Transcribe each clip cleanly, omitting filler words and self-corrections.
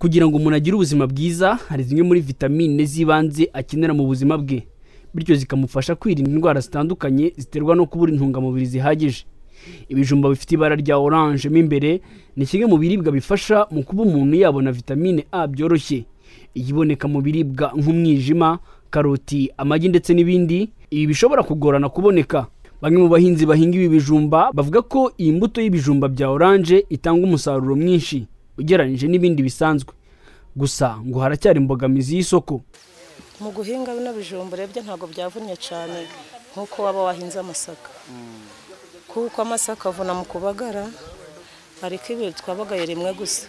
Kugira ngo umuntu agire ubuzima bwiza, hari zimwe muri vitamine z'ibanze akenera mu buzima bwe, bityo zikamufasha kwirinda indwara zitandukanye ziterwa no kubura intungamubiri zihagije. Ibijumba bifite ibara rya orange mo imbere ni kimwe mu biribwa bifasha mu kuba umuntu yabona vitamine A byoroshye. Iyiboneka mu biribwa nk'umwijima, karoti, amagi ndetse n'ibindi, ibi bishobora kugorana kuboneka. Bamwe mu bahinzi bahinga ibi bijumba bavuga ko iyi mbuto y'ibijumba bya orange itanga umusaruro mwinshi ugereranyije n'ibindi bisanzwe. Gusa ngo haracyari imbogamizi y'isoko. Mu guhinga bino bijumba urebye ntabwo byavunnye cyane nk'uko waba wahinze amasaka, kuko amasaka avuna mu kubagara, ariko ibi twabagaye rimwe gusa.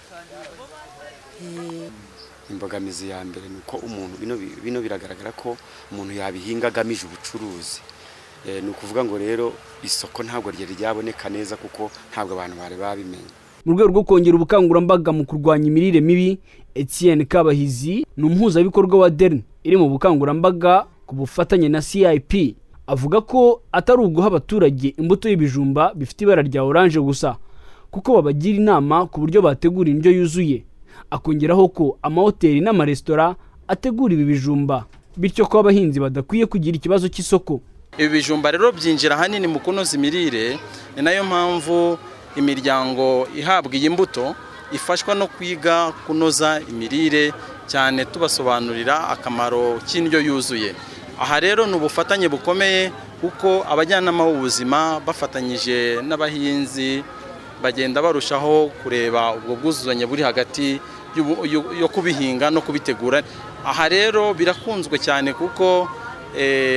Imbogamizi ya mbere ni uko umuntu bino biragaragara ko umuntu yabihinga agamije ubucuruzi. Ni ukuvuga ngo rero isoko ntabwo ryari ryaboneka neza kuko ntabwo abantu bari babimenye. Mu rwego rwo kongera ubukangurambaga mu kurwanya imirire mibi, Etienne Kabahizi ni umuhuzabikorwa wa DERN iri mu bukangurambaga ku bufatanye na CIP. Avuga ko atari uguha abaturage imbuto y'ibijumba bifite ibara rya orange gusa, kuko babagira inama ku buryo bategura indyo yuzuye. Akongeraho ko amahoteli n'amaresitora ategura ibi bijumba, bityo ko abahinzi badakwiye kugira ikibazo cy'isoko. Ibi bijumba rero byinjira ahanini mu kunoza imirire, ni nayo mpamvu imiryango ihabwa iyi mbuto ifashwa no kwiga kunoza imirire, cyane tubasobanurira akamaro k'indyo yuzuye. Aha rero ni ubufatanye bukomeye kuko abajyanama b'ubuzima bafatanyije n'abahinzi bagenda barushaho kureba ubwo bwuzuzanye buri hagati yo kubihinga no kubitegura. Aha rero birakunzwe cyane kuko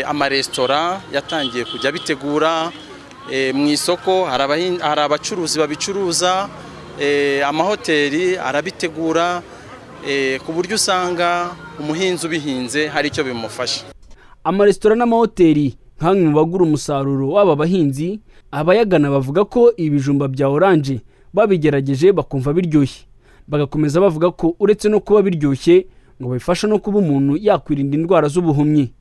amaresitora yatangiye kujya bitegura, mu isoko hari abacuruzi babicuruza, amahoteli arabitegura, ku buryo usanga umuhinzi ubihinze hari icyo bimufasha. Amaresitora n'amahoteli nk'amwe mu bagura umusaruro w'aba bahinzi, abayagana bavuga ko ibijumba bya orange babigerageje bakumva biryoshye, bagakomeza bavuga ko uretse no kuba biryoshye ngo bifasha no kuba umuntu yakwirinda indwara z'ubuhumyi.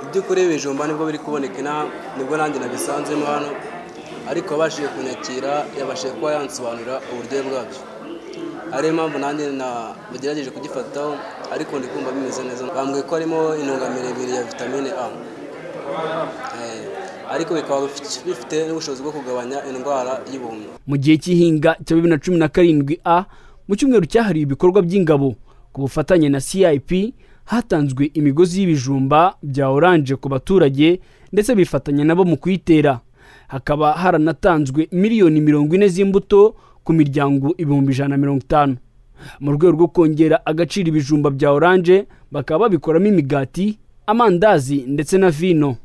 Iby'ukuri ibijumba nibwo biri kuboneka inaha, nibwo nanjye nabisanzemo hano, ariko wabashije kunyakira yabashije kuba yansobanurira uburyohe bwabyo. Ariyo mpamvu nanjye nagerageje kugifataho, ariko ndi kumva bimeze neza. Bambwiye ko harimo intungamubiri ya vitamine A, ariko bikaba bifite n'ubushobozi bwo kugabanya indwara y'ubuhumyi. Mu gihe cy'ihinga cya 2017 A, mu cyumweru cyahariwe ibikorwa by'ingabo ku bufatanye na CIP, hatanzwe imigozi y'ibijumba bya orange ku baturage ndetse bifatanya nabo mu kuyitera. Hakaba haranatanzwe miliyoni 40 z'imbuto ku miryango 150,000. Mu rwego rwo kongera agaciro ibijumba bya orange, bakaba babikoramo imigati, amandazi ndetse na vino.